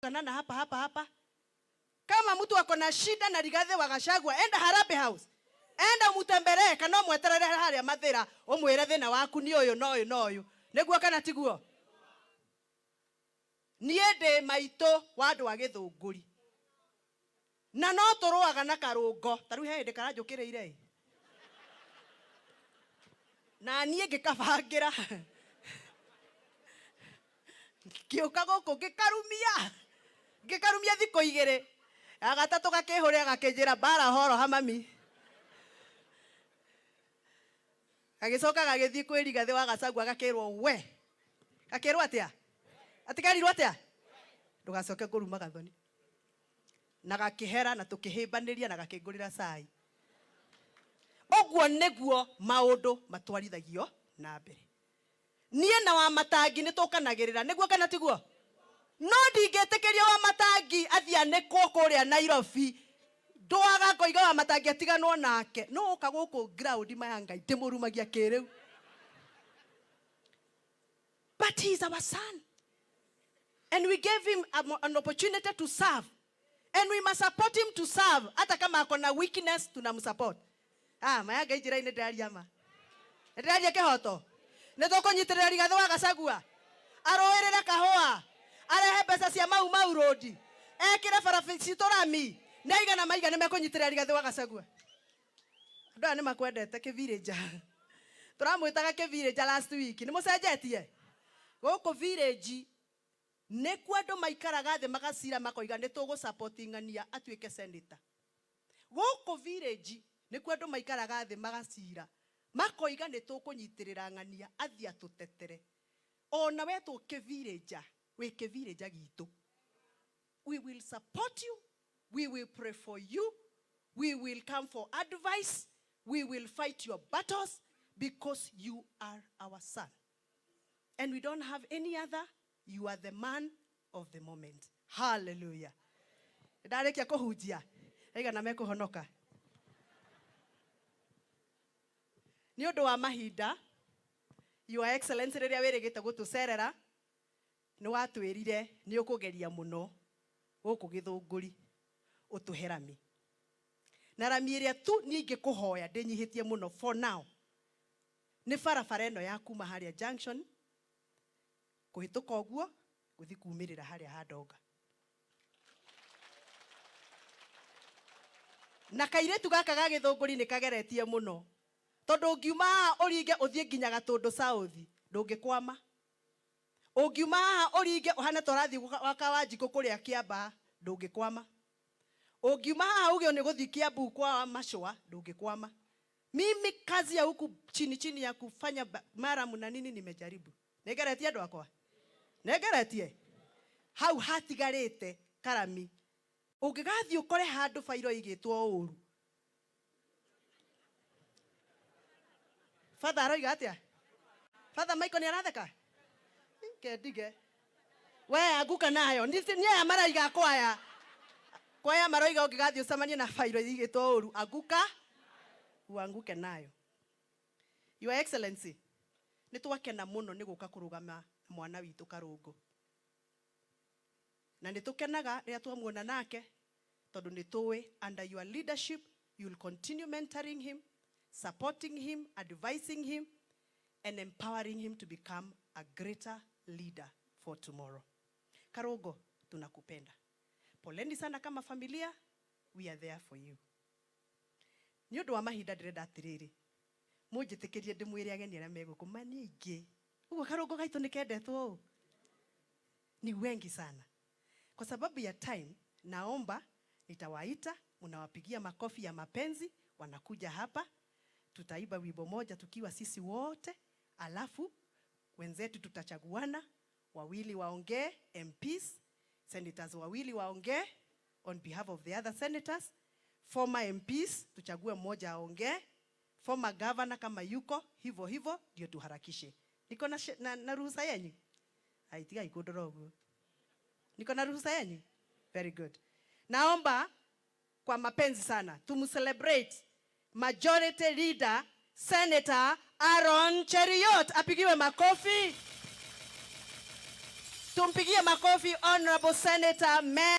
Tukanana hapa hapa hapa. Kama mtu ako na shida na Rigathi wa Gachagua, enda Harambee House. Enda umutemberee kana umweterere haria Mathira, umwire thina waku ni uyu na uyu na uyu. Niguo kana tiguo? Niĩ ndĩ maitũ wa andũ a Gĩthũngũri. Na no tũrũaga na karũngo. Ta rĩu he hĩndĩ karanjũkĩrĩire ĩ. Na niĩ ngĩkabangĩra. Ngĩũka gũkũ ngĩkarumia. Ngĩkarumia thikũ igĩrĩ. Ya gatatũ gakĩhũrĩra gakĩnjĩra mbara horoha mami. Gagĩcoka gagĩthiĩ kwĩ Rigathĩ wa Gachagua gakĩrwo we. Gakĩrwo atĩa? Atĩ kerirwo atĩa? Ndũgacoke kũruma Gathoni. Na gakĩhera na tũkĩhĩmbanĩria na gakĩngũrĩra cai. Ũguo nĩguo maũndũ matwarithagio na mbere. Niĩ na Wamatangi nĩ tũkanagĩrĩra, nĩguo kana tiguo? No ndingĩtĩkĩria Wamatangi athiĩ anĩkwo kũrĩa Nairobi. Ndũaga ngoiga Wamatangi atiganwo nake. No oka gũkũ ground ma ya Ngai ndĩmũrumagia kĩrĩu. But he is our son. And we gave him an opportunity to serve. And we must support him to serve. Hata kama ako na weakness, tunamsupport. Ah, ma ya Ngai njĩra-inĩ ndĩraria ma. Ndĩraria kĩhoto. Nĩ tũkũnyitĩrĩra Rigathĩ wa Gachagua. Arũĩrĩre kahũa. Arehe mbeca cia Mau Mau Road. Ekĩre bara citũ rami. Nĩ aigana maiga nĩ mekũnyitĩrĩra Rigathĩ wa Gachagua. Andũ aya nĩ makwendete kĩvirĩnja. Tũramwĩtaga kĩvirĩnja last week. Nĩ mũcenjetie? Gũkũ village nĩkuo andũ maikaraga thĩ magacira makoiga nĩ tũgũ support ng'ania atuĩke senator. Gũkũ village nĩkuo andũ maikaraga thĩ magacira makoiga nĩ tũkũnyitĩrĩra ng'ania athiĩ atũtetere. Ona wetwo kĩvirĩnja, wĩ kĩvirĩnja gitũ. We will support you, we will pray for you, we will come for advice, we will fight your battles because you are our son. And we don't have any other. You are the man of the moment. Hallelujah. Ndarĩkia kũhunjia. Aigana mekũhonoka. Nĩ ũndũ wa mahinda, Your Excellency rĩrĩa wĩrĩgĩte gũtũcerera, nĩ watwĩrire nĩ ũkũgeria mũno gũkũ Gĩthũngũri ũtũhe rami. Na rami ĩrĩa tu niĩ ingĩkũhoya ndĩnyihĩtie mũno for now, nĩ barabara ĩno ya kuma harĩa junction, kũhĩtũka ũguo, gũthiĩ kumĩrĩra harĩa ha Ndonga. Na kairĩtu gaka ga Gĩthũngũri nĩ kageretie mũno. Tondũ ũngiuma haha ũringe ũthiĩ nginya Gatũndũ South, ndũngĩkwama. Ũngiuma haha ũringe ũhane ta ũrathiĩ gwa Kawanjikũ kũrĩa Kĩambaa, ndũngĩkwama. Ũngiuma haha uge nĩ gũthiĩ Kiambu kwa Machũa, ndũngĩkwama. Mimi kazi ya huku chini chini ya kufanya maramu na nini nimejaribu. Nĩngeretie andũ akwa? Nĩngeretie? Hau hatigarĩte karami. Ũngĩgathiĩ ũkore handũ bairo ĩigĩtwo ũru. Father aroiga atĩa? Father Michael nĩ aratheka? Kendige. We anguka nayo. Nĩ aya maraiga kwaya. Kwaya maroiga ũngĩgathiĩ ũcemanie na bairo ĩigĩtwo ũru. Anguka, uanguke nayo. Your Excellency, nĩ twakena mũno nĩ gũka kũrũgama na mwana witũ Karũngũ. Na nĩ tũkenaga rĩrĩa twamuona nake, tondũ nĩ tũĩ under your leadership, you will continue mentoring him, supporting him, advising him, and empowering him to become a greater leader for tomorrow. Karũngũ, tunakupenda. Poleni sana kama familia, we are there for you. Nĩ ũndũ wa mahinda ndĩrenda atĩrĩrĩ, mũnjĩtĩkĩrie ndĩmwĩre ageni arĩa me gũkũ, ma nĩ aingĩ. Ũguo karũngũ gaitũ nĩ kendetwo ũũ? Ni wengi sana. Kwa sababu ya time, naomba nitawaita, mnawapigia makofi ya mapenzi, wanakuja hapa, tutaimba wimbo moja tukiwa sisi wote, alafu wenzetu tutachaguana, wawili waongee, MPs, senators wawili waongee on behalf of the other senators, former MPs tuchague mmoja aongee, former governor kama yuko, hivyo hivyo ndio tuharakishe. Niko na ruhusa yenyu? Ai, tiga ikundora ũguo. Niko na ruhusa yenyu? Very good. Naomba kwa mapenzi sana tumcelebrate Majority Leader Senator Aaron Cheruiyot, apigiwe makofi. Tumpigie makofi Honorable Senator Mary.